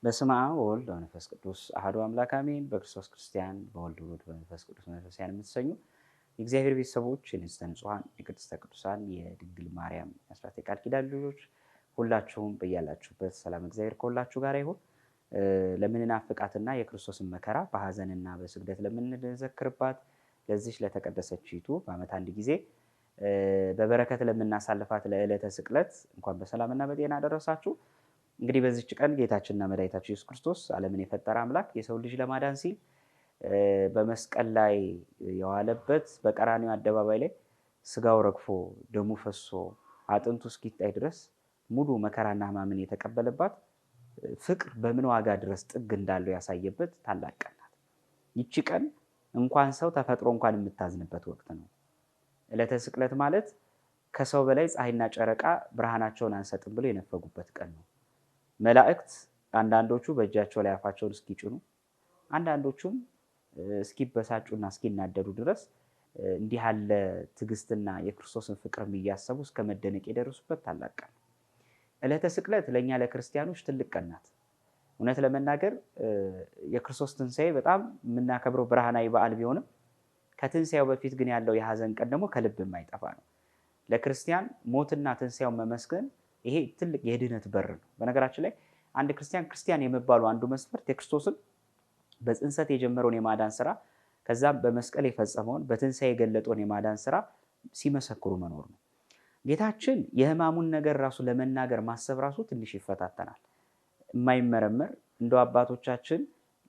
በስመ አብ ወወልድ ወመንፈስ ቅዱስ አሐዱ አምላክ አሜን። በክርስቶስ ክርስቲያን በወልድ ውሉድ በመንፈስ ቅዱስ መንፈሳውያን የምትሰኙ የእግዚአብሔር ቤተሰቦች የንጽሕተ ንጹሐን የቅድስተ ቅዱሳን የድንግል ማርያም የአስራት የቃል ኪዳን ልጆች ሁላችሁም በያላችሁበት ሰላም እግዚአብሔር ከሁላችሁ ጋር ይሁን። ለምንናፍቃትና የክርስቶስን መከራ በሐዘንና በስግደት ለምንዘክርባት ለዚች ለተቀደሰችይቱ በዓመት አንድ ጊዜ በበረከት ለምናሳልፋት ለዕለተ ስቅለት እንኳን በሰላምና በጤና ደረሳችሁ። እንግዲህ በዚች ቀን ጌታችንና መድኃኒታችን ኢየሱስ ክርስቶስ ዓለምን የፈጠረ አምላክ የሰው ልጅ ለማዳን ሲል በመስቀል ላይ የዋለበት በቀራንዮ አደባባይ ላይ ስጋው ረግፎ ደሙ ፈሶ አጥንቱ እስኪታይ ድረስ ሙሉ መከራና ሕማምን የተቀበለባት ፍቅር በምን ዋጋ ድረስ ጥግ እንዳለው ያሳየበት ታላቅ ቀን ናት። ይቺ ቀን እንኳን ሰው ተፈጥሮ እንኳን የምታዝንበት ወቅት ነው። ዕለተ ስቅለት ማለት ከሰው በላይ ፀሐይና ጨረቃ ብርሃናቸውን አንሰጥም ብለው የነፈጉበት ቀን ነው። መላእክት አንዳንዶቹ በእጃቸው ላይ አፋቸውን እስኪጭኑ፣ አንዳንዶቹም እስኪበሳጩና እስኪናደዱ ድረስ እንዲህ ያለ ትዕግስትና የክርስቶስን ፍቅርም እያሰቡ እስከ መደነቅ የደረሱበት ታላቅ ቀን ነው። ዕለተ ስቅለት ለእኛ ለክርስቲያኖች ትልቅ ቀን ናት። እውነት ለመናገር የክርስቶስ ትንሣኤ በጣም የምናከብረው ብርሃናዊ በዓል ቢሆንም ከትንሣኤው በፊት ግን ያለው የሐዘን ቀን ደግሞ ከልብ የማይጠፋ ነው። ለክርስቲያን ሞትና ትንሣኤውን መመስገን ይሄ ትልቅ የድህነት በር ነው። በነገራችን ላይ አንድ ክርስቲያን ክርስቲያን የመባሉ አንዱ መስፈርት የክርስቶስን በጽንሰት የጀመረውን የማዳን ስራ ከዛም በመስቀል የፈጸመውን በትንሣኤ የገለጠውን የማዳን ስራ ሲመሰክሩ መኖር ነው። ጌታችን የሕማሙን ነገር ራሱ ለመናገር ማሰብ ራሱ ትንሽ ይፈታተናል። የማይመረመር እንደው አባቶቻችን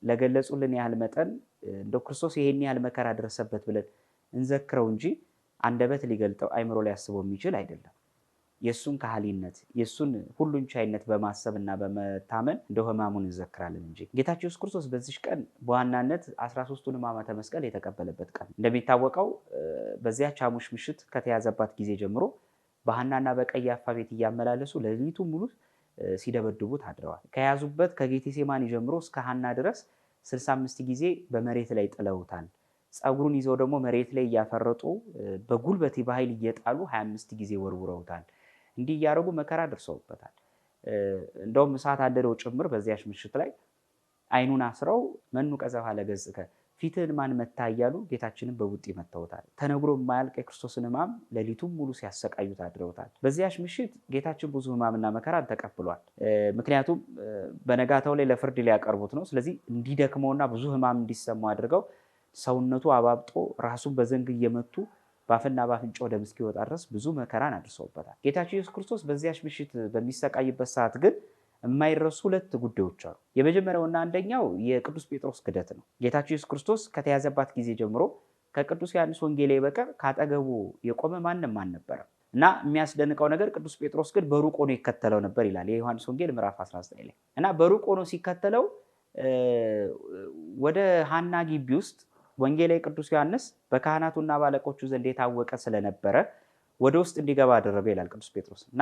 ለገለጹልን ያህል መጠን እንደው ክርስቶስ ይሄን ያህል መከራ ደረሰበት ብለን እንዘክረው እንጂ አንደበት ሊገልጠው አይምሮ ሊያስበው የሚችል አይደለም። የእሱን ካህሊነት የእሱን ሁሉን ቻይነት በማሰብና በመታመን እንደው ሕማሙን እንዘክራለን እንጂ ጌታችን ኢየሱስ ክርስቶስ በዚች ቀን በዋናነት 13ቱን ሕማማተ መስቀል የተቀበለበት ቀን እንደሚታወቀው በዚያች ሐሙስ ምሽት ከተያዘባት ጊዜ ጀምሮ በሐናና በቀያፋ ቤት እያመላለሱ ሌሊቱ ሙሉ ሲደበድቡት አድረዋል። ከያዙበት ከጌቴሴማኒ ጀምሮ እስከ ሐና ድረስ 65 ጊዜ በመሬት ላይ ጥለውታል። ፀጉሩን ይዘው ደግሞ መሬት ላይ እያፈረጡ በጉልበት በኃይል እየጣሉ 25 ጊዜ ወርውረውታል። እንዲህ እያደረጉ መከራ ደርሰውበታል። እንደውም እሳት አንድደው ጭምር በዚያች ምሽት ላይ ዓይኑን አስረው መኑ ቀዘፋ ለገጽከ ፊትህን ማን መታ እያሉ ጌታችንን በቡጢ መተውታል። ተነግሮ የማያልቅ የክርስቶስን ሕማም ሌሊቱን ሙሉ ሲያሰቃዩት አድረውታል። በዚያች ምሽት ጌታችን ብዙ ሕማምና መከራን ተቀብሏል። ምክንያቱም በነጋታው ላይ ለፍርድ ሊያቀርቡት ነው። ስለዚህ እንዲደክመውና ብዙ ሕማም እንዲሰማው አድርገው ሰውነቱ አባብጦ ራሱን በዘንግ እየመቱ በአፍና በአፍንጫው ደም እስኪወጣ ድረስ ብዙ መከራን አድርሰውበታል። ጌታችን ኢየሱስ ክርስቶስ በዚያች ምሽት በሚሰቃይበት ሰዓት ግን የማይረሱ ሁለት ጉዳዮች አሉ። የመጀመሪያውና አንደኛው የቅዱስ ጴጥሮስ ክደት ነው። ጌታችን ኢየሱስ ክርስቶስ ከተያዘባት ጊዜ ጀምሮ ከቅዱስ ዮሐንስ ወንጌላዊ በቀር ካጠገቡ የቆመ ማንም አልነበረም እና የሚያስደንቀው ነገር ቅዱስ ጴጥሮስ ግን በሩቅ ሆኖ ይከተለው ነበር ይላል የዮሐንስ ወንጌል ምዕራፍ 19 ላይ እና በሩቅ ሆኖ ሲከተለው ወደ ሐና ግቢ ውስጥ ወንጌላዊ ቅዱስ ዮሐንስ በካህናቱና ባለቆቹ ዘንድ የታወቀ ስለነበረ ወደ ውስጥ እንዲገባ አደረገው ይላል ቅዱስ ጴጥሮስ እና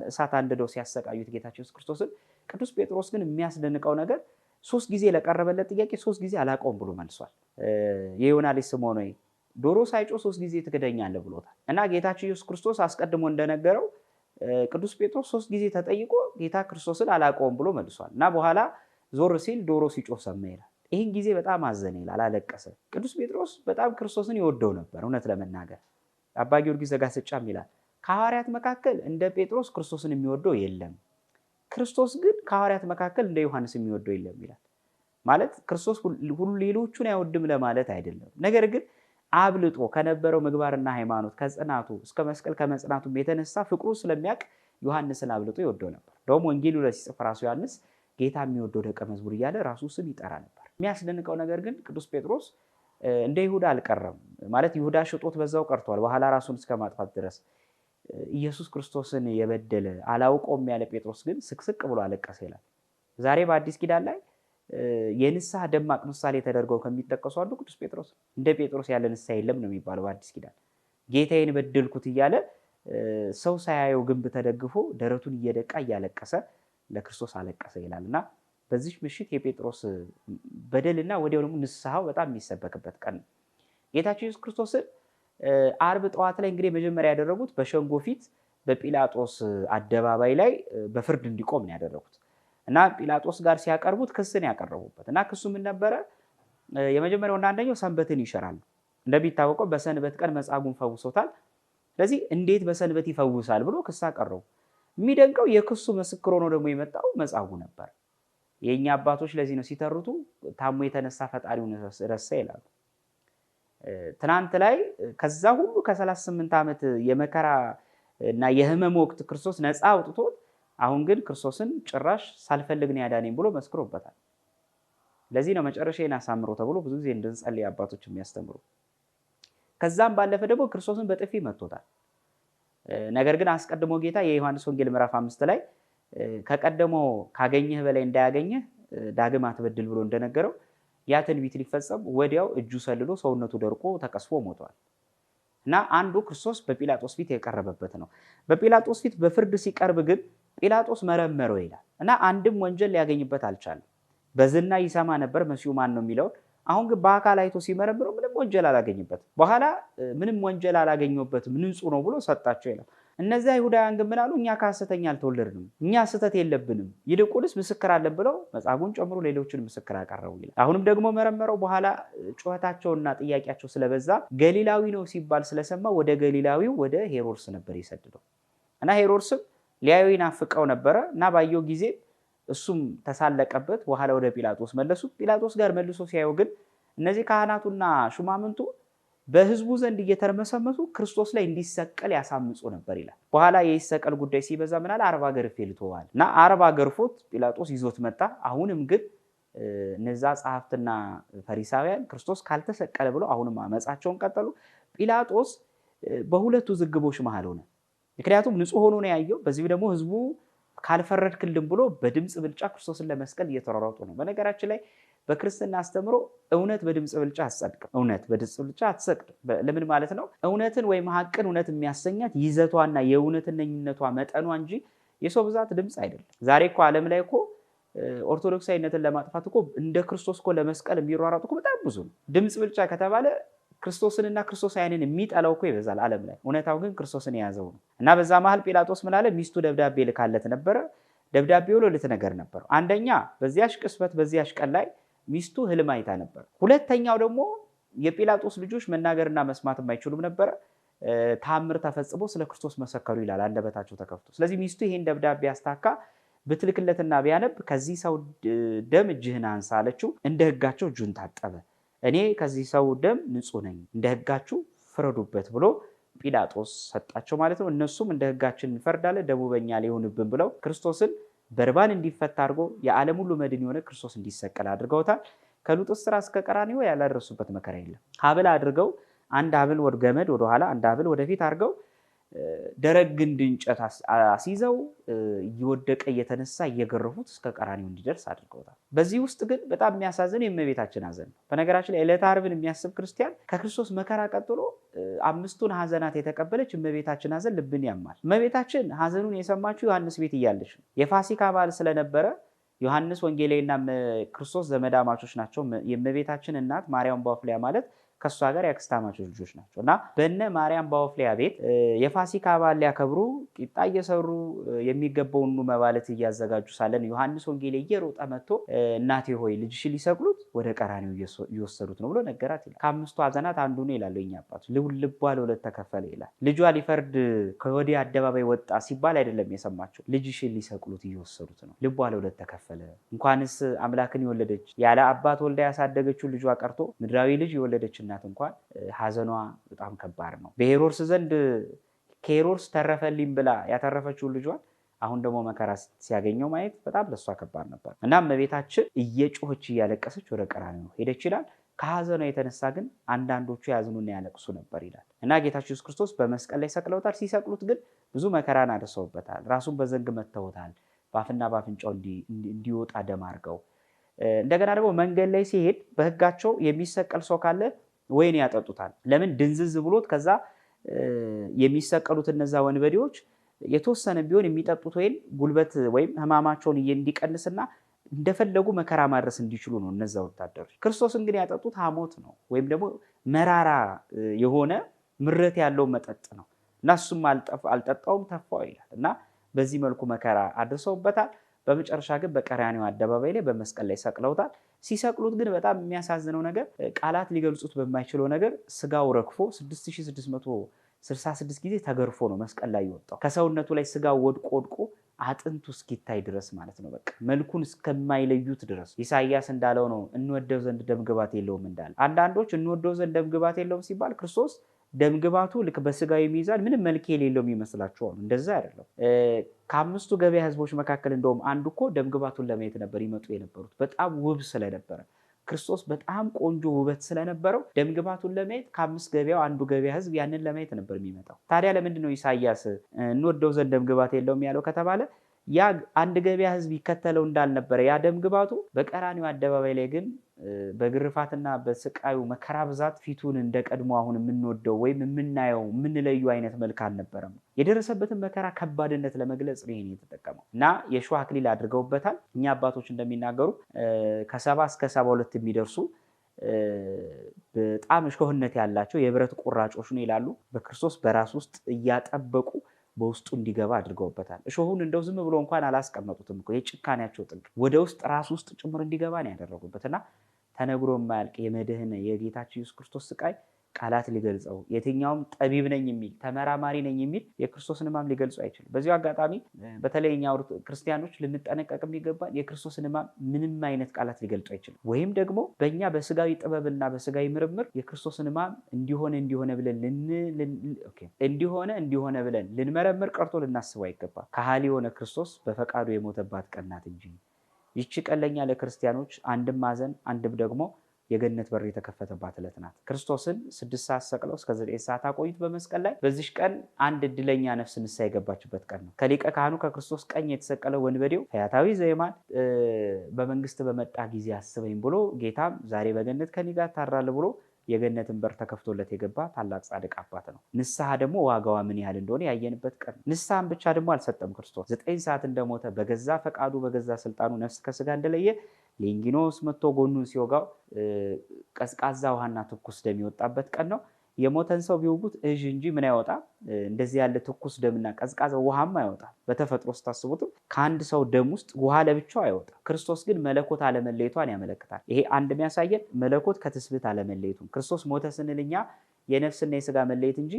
እሳት አንድደው ሲያሰቃዩት ጌታችን ኢየሱስ ክርስቶስን ቅዱስ ጴጥሮስ ግን የሚያስደንቀው ነገር ሶስት ጊዜ ለቀረበለት ጥያቄ ሶስት ጊዜ አላውቀውም ብሎ መልሷል። የዮና ልጅ ስምዖን ሆይ ዶሮ ሳይጮህ ሶስት ጊዜ ትክደኛለህ ብሎታል እና ጌታችን ኢየሱስ ክርስቶስ አስቀድሞ እንደነገረው ቅዱስ ጴጥሮስ ሶስት ጊዜ ተጠይቆ ጌታ ክርስቶስን አላውቀውም ብሎ መልሷል እና በኋላ ዞር ሲል ዶሮ ሲጮህ ሰማ ይላል። ይህን ጊዜ በጣም አዘነ ይላል፣ አለቀሰ። ቅዱስ ጴጥሮስ በጣም ክርስቶስን ይወደው ነበር። እውነት ለመናገር አባ ጊዮርጊስ ዘጋስጫም ይላል ከሐዋርያት መካከል እንደ ጴጥሮስ ክርስቶስን የሚወደው የለም፣ ክርስቶስ ግን ከሐዋርያት መካከል እንደ ዮሐንስ የሚወደው የለም ይላል። ማለት ክርስቶስ ሁሉ ሌሎቹን አይወድም ለማለት አይደለም። ነገር ግን አብልጦ ከነበረው ምግባርና ሃይማኖት ከጽናቱ እስከ መስቀል ከመጽናቱም የተነሳ ፍቅሩ ስለሚያውቅ ዮሐንስን አብልጦ ይወደው ነበር። እንደውም ወንጌሉ ላይ ሲጽፍ ራሱ ዮሐንስ ጌታ የሚወደው ደቀ መዝሙር እያለ ራሱ ስም ይጠራ ነበር። የሚያስደንቀው ነገር ግን ቅዱስ ጴጥሮስ እንደ ይሁዳ አልቀረም። ማለት ይሁዳ ሽጦት በዛው ቀርቷል። በኋላ ራሱን እስከ ማጥፋት ድረስ ኢየሱስ ክርስቶስን የበደለ አላውቀውም ያለ ጴጥሮስ ግን ስቅስቅ ብሎ አለቀሰ ይላል። ዛሬ በአዲስ ኪዳን ላይ የንስሐ ደማቅ ምሳሌ ተደርገው ከሚጠቀሱ አንዱ ቅዱስ ጴጥሮስ። እንደ ጴጥሮስ ያለ ንስሐ የለም ነው የሚባለው በአዲስ ኪዳን። ጌታዬን በደልኩት እያለ ሰው ሳያየው ግንብ ተደግፎ ደረቱን እየደቃ እያለቀሰ ለክርስቶስ አለቀሰ ይላል እና በዚች ምሽት የጴጥሮስ በደልና ወዲያው ደግሞ ንስሐው በጣም የሚሰበክበት ቀን ነው። ጌታችን ኢየሱስ ክርስቶስን ዓርብ ጠዋት ላይ እንግዲህ መጀመሪያ ያደረጉት በሸንጎ ፊት በጲላጦስ አደባባይ ላይ በፍርድ እንዲቆም ነው ያደረጉት እና ጲላጦስ ጋር ሲያቀርቡት ክስን ያቀረቡበት እና ክሱ ምን ነበረ? የመጀመሪያውና አንደኛው ሰንበትን ይሽራል። እንደሚታወቀው በሰንበት ቀን መጻጉዕን ፈውሶታል። ስለዚህ እንዴት በሰንበት ይፈውሳል ብሎ ክስ አቀረቡ። የሚደንቀው የክሱ ምስክር ሆኖ ደግሞ የመጣው መጻጉዕ ነበር። የእኛ አባቶች ለዚህ ነው ሲተርቱ ታሞ የተነሳ ፈጣሪውን ረሳ ይላሉ። ትናንት ላይ ከዛ ሁሉ ከ38 ዓመት የመከራ እና የህመም ወቅት ክርስቶስ ነፃ አውጥቶት፣ አሁን ግን ክርስቶስን ጭራሽ ሳልፈልግ ነው ያዳነኝ ብሎ መስክሮበታል። ለዚህ ነው መጨረሻዬን አሳምሮ ተብሎ ብዙ ጊዜ እንድንጸልይ አባቶች የሚያስተምሩ። ከዛም ባለፈ ደግሞ ክርስቶስን በጥፊ መቶታል። ነገር ግን አስቀድሞ ጌታ የዮሐንስ ወንጌል ምዕራፍ 5 ላይ ከቀደሞ ካገኘህ በላይ እንዳያገኘህ ዳግም አትበድል ብሎ እንደነገረው ያ ትንቢት ሊፈጸም ወዲያው እጁ ሰልሎ ሰውነቱ ደርቆ ተቀስፎ ሞቷል። እና አንዱ ክርስቶስ በጲላጦስ ፊት የቀረበበት ነው። በጲላጦስ ፊት በፍርድ ሲቀርብ ግን ጲላጦስ መረመረው ይላል እና አንድም ወንጀል ሊያገኝበት አልቻለም። በዝና ይሰማ ነበር መሲሁ ማን ነው የሚለውን። አሁን ግን በአካል አይቶ ሲመረምረው ምንም ወንጀል አላገኝበትም። በኋላ ምንም ወንጀል አላገኘበትም ንጹሕ ነው ብሎ ሰጣቸው ይላል። እነዚያ ይሁዳውያን ግን ምን አሉ? እኛ ከሐሰተኛ አልተወለድንም፣ እኛ ስህተት የለብንም፣ ይልቁንስ ምስክር አለን ብለው መጻጉዕን ጨምሮ ሌሎችን ምስክር አቀረቡ ይላል። አሁንም ደግሞ መረመረው። በኋላ ጩኸታቸውና ጥያቄያቸው ስለበዛ ገሊላዊ ነው ሲባል ስለሰማ ወደ ገሊላዊው ወደ ሄሮድስ ነበር የሰደደው እና ሄሮድስም ሊያዩ ይናፍቀው ነበረ እና ባየው ጊዜ እሱም ተሳለቀበት። በኋላ ወደ ጲላጦስ መለሱት። ጲላጦስ ጋር መልሶ ሲያየው ግን እነዚህ ካህናቱና ሹማምንቱ በሕዝቡ ዘንድ እየተርመሰመሱ ክርስቶስ ላይ እንዲሰቀል ያሳምጹ ነበር ይላል። በኋላ የይሰቀል ጉዳይ ሲበዛ ምናል 40 ገርፌ ልተዋል እና 40 ገርፎት ጲላጦስ ይዞት መጣ። አሁንም ግን እነዛ ጸሐፍትና ፈሪሳውያን ክርስቶስ ካልተሰቀለ ብለው አሁንም አመፃቸውን ቀጠሉ። ጲላጦስ በሁለቱ ዝግቦች መሃል ሆነ። ምክንያቱም ንጹሕ ሆኖ ነው ያየው። በዚህ ደግሞ ሕዝቡ ካልፈረድክልን ብሎ በድምፅ ብልጫ ክርስቶስን ለመስቀል እየተሯሯጡ ነው። በነገራችን ላይ በክርስትና አስተምሮ እውነት በድምፅ ብልጫ አትጸድቅም። እውነት በድምፅ ብልጫ አትጸድቅም። ለምን ማለት ነው? እውነትን ወይም ሀቅን እውነት የሚያሰኛት ይዘቷና የእውነተኝነቷ መጠኗ እንጂ የሰው ብዛት ድምፅ አይደለም። ዛሬ እኮ ዓለም ላይ እኮ ኦርቶዶክሳዊነትን ለማጥፋት እኮ እንደ ክርስቶስ እኮ ለመስቀል የሚሯሯጡ እኮ በጣም ብዙ ነው። ድምፅ ብልጫ ከተባለ ክርስቶስንና ክርስቶሳውያንን የሚጠላው እኮ ይበዛል ዓለም ላይ። እውነታው ግን ክርስቶስን የያዘው ነው። እና በዛ መሀል ጲላጦስ ምን አለ? ሚስቱ ደብዳቤ ልካለት ነበረ። ደብዳቤው ለሁለት ነገር ነበረው። አንደኛ በዚያች ቅጽበት በዚያች ቀን ላይ ሚስቱ ህልም አይታ ነበር። ሁለተኛው ደግሞ የጲላጦስ ልጆች መናገርና መስማት የማይችሉም ነበረ። ታምር ተፈጽሞ ስለ ክርስቶስ መሰከሩ ይላል አንደበታቸው ተከፍቶ። ስለዚህ ሚስቱ ይሄን ደብዳቤ አስታካ ብትልክለትና ቢያነብ ከዚህ ሰው ደም እጅህን አንሳ አለችው። እንደ ሕጋቸው እጁን ታጠበ። እኔ ከዚህ ሰው ደም ንጹሕ ነኝ፣ እንደ ሕጋችሁ ፍረዱበት ብሎ ጲላጦስ ሰጣቸው ማለት ነው። እነሱም እንደ ሕጋችን እንፈርዳለን፣ ደሙ በእኛ ላይ ይሁንብን ብለው ክርስቶስን በርባን እንዲፈታ አድርጎ የዓለም ሁሉ መድን የሆነ ክርስቶስ እንዲሰቀል አድርገውታል። ከሉጥስጥራ እስከ ቀራንዮ ያላደረሱበት መከራ የለም። ሀብል አድርገው አንድ ሀብል ወደ ገመድ ወደኋላ አንድ ሀብል ወደፊት አድርገው ደረቅ ግንድ እንጨት አስይዘው እየወደቀ እየተነሳ እየገረፉት እስከ ቀራንዮ እንዲደርስ አድርገውታል። በዚህ ውስጥ ግን በጣም የሚያሳዝን የእመቤታችን ሐዘን ነው። በነገራችን ላይ ዕለተ ዓርብን የሚያስብ ክርስቲያን ከክርስቶስ መከራ ቀጥሎ 5ቱን ሐዘናት የተቀበለች እመቤታችን ሐዘን ልብን ያማል። እመቤታችን ሐዘኑን የሰማችው ዮሐንስ ቤት እያለች ነው። የፋሲካ በዓል ስለነበረ ዮሐንስ ወንጌላዊና ክርስቶስ ዘመዳማቾች ናቸው። የእመቤታችን እናት ማርያም ባፍሊያ ማለት ከእሷ ጋር የአክስታማቾች ልጆች ናቸው እና በነ ማርያም ባወፍሊያ ቤት የፋሲካ በዓል ሊያከብሩ ቂጣ እየሰሩ የሚገባውን መባለት እያዘጋጁ ሳለን ዮሐንስ ወንጌል እየሮጠ መጥቶ እናቴ ሆይ ልጅሽን ሊሰቅሉት ወደ ቀራንዮ እየወሰዱት ነው ብሎ ነገራት ይላል። ከ5ቱ ሐዘናት አንዱ ነው ይላል የእኛ አባቶች። ልቧ ለሁለት ተከፈለ ይላል። ልጇ ሊፈርድ ከወዲያ አደባባይ ወጣ ሲባል አይደለም የሰማቸው፣ ልጅሽን ሊሰቅሉት እየወሰዱት ነው። ልቧ ለሁለት ተከፈለ። እንኳንስ አምላክን የወለደች ያለ አባት ወልዳ ያሳደገችው ልጇ ቀርቶ ምድራዊ ልጅ የወለደች እናት እንኳን ሐዘኗ በጣም ከባድ ነው። በሄሮድስ ዘንድ ከሄሮድስ ተረፈልኝ ብላ ያተረፈችውን ልጇን አሁን ደግሞ መከራ ሲያገኘው ማየት በጣም ለሷ ከባድ ነበር እና እመቤታችን እየጮኸች እያለቀሰች ወደ ቀራንዮ ሄደች ይላል። ከሐዘኗ የተነሳ ግን አንዳንዶቹ ያዝኑና ያለቅሱ ነበር ይላል እና ጌታችን ኢየሱስ ክርስቶስ በመስቀል ላይ ሰቅለውታል። ሲሰቅሉት ግን ብዙ መከራን አድርሰውበታል። ራሱን በዘንግ መተውታል። በአፍና በአፍንጫው እንዲወጣ ደም አድርገው እንደገና ደግሞ መንገድ ላይ ሲሄድ በሕጋቸው የሚሰቀል ሰው ካለ ወይን ያጠጡታል። ለምን ድንዝዝ ብሎት ከዛ የሚሰቀሉት እነዛ ወንበዴዎች የተወሰነ ቢሆን የሚጠጡት ወይን ጉልበት ወይም ሕማማቸውን እንዲቀንስና እንደፈለጉ መከራ ማድረስ እንዲችሉ ነው እነዛ ወታደሮች። ክርስቶስን ግን ያጠጡት ሐሞት ነው ወይም ደግሞ መራራ የሆነ ምረት ያለው መጠጥ ነው እና እሱም አልጠጣውም ተፋው ይላል እና በዚህ መልኩ መከራ አድርሰውበታል። በመጨረሻ ግን በቀራንዮ አደባባይ ላይ በመስቀል ላይ ሰቅለውታል። ሲሰቅሉት ግን በጣም የሚያሳዝነው ነገር ቃላት ሊገልጹት በማይችለው ነገር ስጋው ረግፎ 6666 ጊዜ ተገርፎ ነው መስቀል ላይ የወጣው። ከሰውነቱ ላይ ስጋው ወድቆ ወድቆ አጥንቱ እስኪታይ ድረስ ማለት ነው። በቃ መልኩን እስከማይለዩት ድረስ ኢሳይያስ እንዳለው ነው፣ እንወደው ዘንድ ደምግባት የለውም እንዳለ። አንዳንዶች እንወደው ዘንድ ደምግባት የለውም ሲባል ክርስቶስ ደምግባቱ ልክ በስጋዊ ሚዛን ምንም መልክ የሌለው የሚመስላቸው፣ እንደዛ አይደለም። ከአምስቱ ገበያ ህዝቦች መካከል እንደውም አንዱ እኮ ደምግባቱን ለማየት ነበር ይመጡ የነበሩት፣ በጣም ውብ ስለነበረ፣ ክርስቶስ በጣም ቆንጆ ውበት ስለነበረው ደምግባቱን ለማየት ከአምስት ገበያው አንዱ ገበያ ህዝብ ያንን ለማየት ነበር የሚመጣው። ታዲያ ለምንድን ነው ኢሳያስ እንወደው ዘንድ ደምግባት የለውም ያለው ከተባለ ያ አንድ ገበያ ህዝብ ይከተለው እንዳልነበረ ያ ደምግባቱ በቀራኒው አደባባይ ላይ ግን በግርፋትና በስቃዩ መከራ ብዛት ፊቱን እንደ ቀድሞ አሁን የምንወደው ወይም የምናየው የምንለዩ አይነት መልክ አልነበረም። የደረሰበትን መከራ ከባድነት ለመግለጽ ነው ይሄን የተጠቀመው እና የእሾህ አክሊል አድርገውበታል። እኛ አባቶች እንደሚናገሩ ከ70 እስከ 72 የሚደርሱ በጣም እሾህነት ያላቸው የብረት ቁራጮች ነው ይላሉ። በክርስቶስ በራስ ውስጥ እያጠበቁ በውስጡ እንዲገባ አድርገውበታል። እሾሁን እንደው ዝም ብሎ እንኳን አላስቀመጡትም እኮ፣ የጭካኔያቸው ጥግ ወደ ውስጥ ራስ ውስጥ ጭምር እንዲገባ ነው ያደረጉበት እና ተነግሮ የማያልቅ የመድህን የጌታችን ኢየሱስ ክርስቶስ ስቃይ ቃላት ሊገልጸው የትኛውም ጠቢብ ነኝ የሚል፣ ተመራማሪ ነኝ የሚል የክርስቶስን ሕማም ሊገልጹ አይችልም። በዚሁ አጋጣሚ በተለይ እኛ ክርስቲያኖች ልንጠነቀቅ የሚገባን የክርስቶስን ሕማም ምንም አይነት ቃላት ሊገልጹ አይችልም። ወይም ደግሞ በእኛ በስጋዊ ጥበብና በስጋዊ ምርምር የክርስቶስን ሕማም እንዲሆነ እንዲሆነ ብለን እንዲሆነ እንዲሆነ ብለን ልንመረምር ቀርቶ ልናስበው አይገባም። ከሃሊ የሆነ ክርስቶስ በፈቃዱ የሞተባት ቀን ናት እንጂ ይቺ ቀን ለእኛ ለክርስቲያኖች አንድም ማዘን አንድም ደግሞ የገነት በር የተከፈተባት ዕለት ናት። ክርስቶስን 6 ሰዓት ሰቅለው እስከ 9 ሰዓት አቆዩት በመስቀል ላይ። በዚሽ ቀን አንድ እድለኛ ነፍስ ንስሐ የገባችበት ቀን ነው። ከሊቀ ካህኑ ከክርስቶስ ቀኝ የተሰቀለው ወንበዴው ፈያታዊ ዘየማን በመንግስት በመጣ ጊዜ አስበኝ ብሎ ጌታም ዛሬ በገነት ከእኔ ጋር ታድራለህ ብሎ የገነትን በር ተከፍቶለት የገባ ታላቅ ጻድቅ አባት ነው። ንስሐ ደግሞ ዋጋዋ ምን ያህል እንደሆነ ያየንበት ቀን ነው። ንስሐን ብቻ ደግሞ አልሰጠም ክርስቶስ። 9 ሰዓት እንደሞተ በገዛ ፈቃዱ በገዛ ስልጣኑ ነፍስ ከስጋ እንደለየ ሌንጊኖስ መጥቶ ጎኑን ሲወጋው ቀዝቃዛ ውሃና ትኩስ ደም የወጣበት ቀን ነው። የሞተን ሰው ቢወጉት እዥ እንጂ ምን አይወጣም? እንደዚህ ያለ ትኩስ ደምና ቀዝቃዛ ውሃም አይወጣም። በተፈጥሮ ስታስቡትም ከአንድ ሰው ደም ውስጥ ውሃ ለብቻው አይወጣም። ክርስቶስ ግን መለኮት አለመለየቷን ያመለክታል። ይሄ አንድ የሚያሳየን መለኮት ከትስብእት አለመለየቱን፣ ክርስቶስ ሞተ ስንል እኛ የነፍስና የስጋ መለየት እንጂ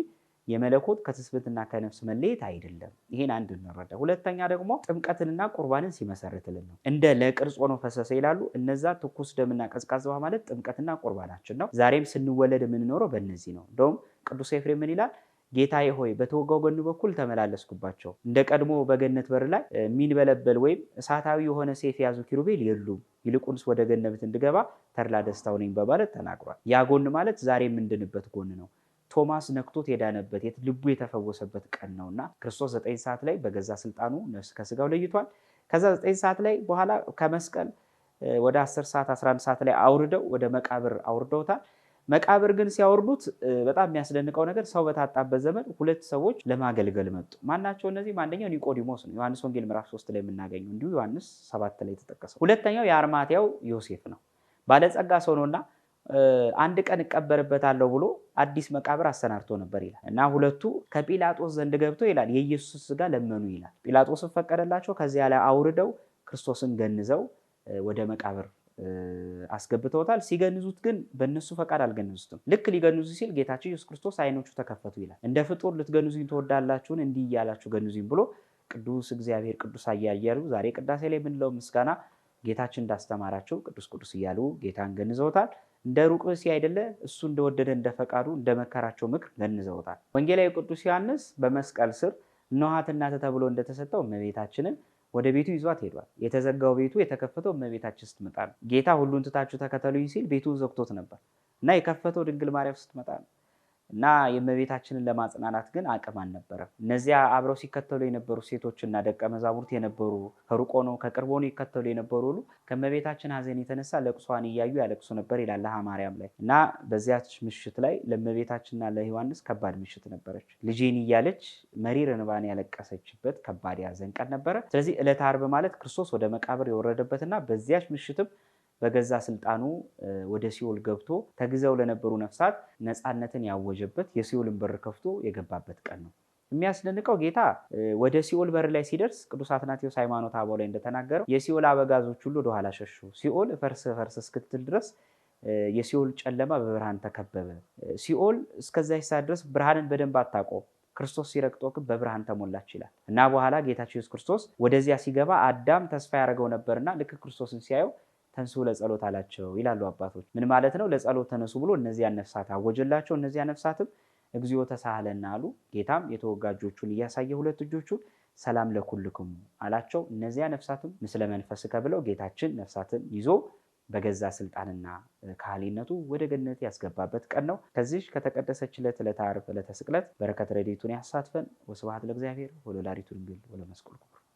የመለኮት ከትስብእትና ከነፍስ መለየት አይደለም። ይሄን አንድ እንረዳ። ሁለተኛ ደግሞ ጥምቀትንና ቁርባንን ሲመሰርትልን ነው። እንደ ለቅርጽ ሆኖ ፈሰሰ ይላሉ። እነዛ ትኩስ ደምና ቀዝቃዛ ውሃ ማለት ጥምቀትና ቁርባናችን ነው። ዛሬም ስንወለድ የምንኖረው በእነዚህ ነው። እንደውም ቅዱስ ኤፍሬም ምን ይላል? ጌታዬ ሆይ በተወጋው ጎን በኩል ተመላለስኩባቸው። እንደ ቀድሞ በገነት በር ላይ የሚንበለበል ወይም እሳታዊ የሆነ ሰይፍ የያዙ ኪሩቤል የሉም። ይልቁንስ ወደ ገነት እንድገባ ተድላ ደስታው ነኝ በማለት ተናግሯል። ያ ጎን ማለት ዛሬ የምንድንበት ጎን ነው። ቶማስ ነክቶት የዳነበት ልቡ የተፈወሰበት ቀን ነውና ክርስቶስ 9 ሰዓት ላይ በገዛ ስልጣኑ ነፍስ ከስጋው ለይቷል። ከዛ 9 ሰዓት ላይ በኋላ ከመስቀል ወደ 10 ሰዓት 11 ሰዓት ላይ አውርደው ወደ መቃብር አውርደውታል። መቃብር ግን ሲያወርዱት በጣም የሚያስደንቀው ነገር ሰው በታጣበት ዘመን ሁለት ሰዎች ለማገልገል መጡ። ማናቸው እነዚህም? አንደኛው ኒቆዲሞስ ነው፣ ዮሐንስ ወንጌል ምዕራፍ 3 ላይ የምናገኘው እንዲሁ ዮሐንስ 7 ላይ የተጠቀሰው። ሁለተኛው የአርማትያው ዮሴፍ ነው። ባለጸጋ ሰው ነውና አንድ ቀን እቀበርበታለሁ ብሎ አዲስ መቃብር አሰናድቶ ነበር ይላል እና ሁለቱ ከጲላጦስ ዘንድ ገብተው ይላል የኢየሱስ ስጋ ለመኑ ይላል። ጲላጦስን ፈቀደላቸው። ከዚያ ላይ አውርደው ክርስቶስን ገንዘው ወደ መቃብር አስገብተውታል። ሲገንዙት ግን በእነሱ ፈቃድ አልገነዙትም። ልክ ሊገንዙ ሲል ጌታችን ኢየሱስ ክርስቶስ ዓይኖቹ ተከፈቱ ይላል። እንደ ፍጡር ልትገንዙኝ ትወዳላችሁን? እንዲህ እያላችሁ ገንዙኝ ብሎ ቅዱስ እግዚአብሔር ቅዱስ እያሉ ዛሬ ቅዳሴ ላይ የምንለው ምስጋና ጌታችን እንዳስተማራቸው ቅዱስ ቅዱስ እያሉ ጌታን ገንዘውታል። እንደ ሩቅ ብእሲ አይደለ፣ እሱ እንደወደደ እንደ ፈቃዱ እንደመከራቸው ምክር ገንዘውታል። ወንጌላዊ ቅዱስ ዮሐንስ በመስቀል ስር እነኋት እናትህ ተብሎ እንደተሰጠው እመቤታችንን ወደ ቤቱ ይዟት ሄዷል። የተዘጋው ቤቱ የተከፈተው እመቤታችን ስትመጣ ነው። ጌታ ሁሉን ትታችሁ ተከተሉኝ ሲል ቤቱን ዘግቶት ነበር እና የከፈተው ድንግል ማርያም ስትመጣ ነው። እና የእመቤታችንን ለማጽናናት ግን አቅም አልነበረም። እነዚያ አብረው ሲከተሉ የነበሩ ሴቶችና ደቀ መዛሙርት የነበሩ ከሩቅ ሆነው ከቅርብ ሆነው ይከተሉ የነበሩ ሁሉ ከእመቤታችን ሐዘን የተነሳ ለቅሷን እያዩ ያለቅሱ ነበር ይላል ማርያም ላይ። እና በዚያች ምሽት ላይ ለእመቤታችንና ለዮሐንስ ከባድ ምሽት ነበረች። ልጄን እያለች መሪር እንባን ያለቀሰችበት ከባድ ያዘን ቀን ነበረ። ስለዚህ ዕለተ ዓርብ ማለት ክርስቶስ ወደ መቃብር የወረደበትና በዚያች ምሽትም በገዛ ስልጣኑ ወደ ሲኦል ገብቶ ተግዘው ለነበሩ ነፍሳት ነፃነትን ያወጀበት የሲኦልን በር ከፍቶ የገባበት ቀን ነው። የሚያስደንቀው ጌታ ወደ ሲኦል በር ላይ ሲደርስ ቅዱስ አትናቴዎስ ሃይማኖተ አበው ላይ እንደተናገረው የሲኦል አበጋዞች ሁሉ ወደኋላ ሸሹ። ሲኦል ፈርስ ፈርስ እስክትል ድረስ የሲኦል ጨለማ በብርሃን ተከበበ። ሲኦል እስከዚያች ሰዓት ድረስ ብርሃንን በደንብ አታውቀውም። ክርስቶስ ሲረግጦ ግን በብርሃን ተሞላች ይላል እና በኋላ ጌታችን ኢየሱስ ክርስቶስ ወደዚያ ሲገባ አዳም ተስፋ ያደረገው ነበርና ልክ ክርስቶስን ሲያየው ተንሱ ለጸሎት አላቸው ይላሉ አባቶች። ምን ማለት ነው? ለጸሎት ተነሱ ብሎ እነዚያን ነፍሳት አወጀላቸው። እነዚያ ነፍሳትም እግዚኦ ተሳህለና አሉ። ጌታም የተወጋ እጆቹን እያሳየ ሁለት እጆቹን ሰላም ለኩልክሙ አላቸው። እነዚያ ነፍሳትም ምስለ መንፈስከ ብለው ጌታችን ነፍሳትን ይዞ በገዛ ስልጣንና ካህሊነቱ ወደ ገነት ያስገባበት ቀን ነው። ከዚህ ከተቀደሰች ዕለት ዕለተ ዓርብ ዕለተ ስቅለት በረከት ረድኤቱን ያሳትፈን። ወስብሐት ለእግዚአብሔር ወለወላዲቱ ድንግል ወለመስቀሉ ክቡር።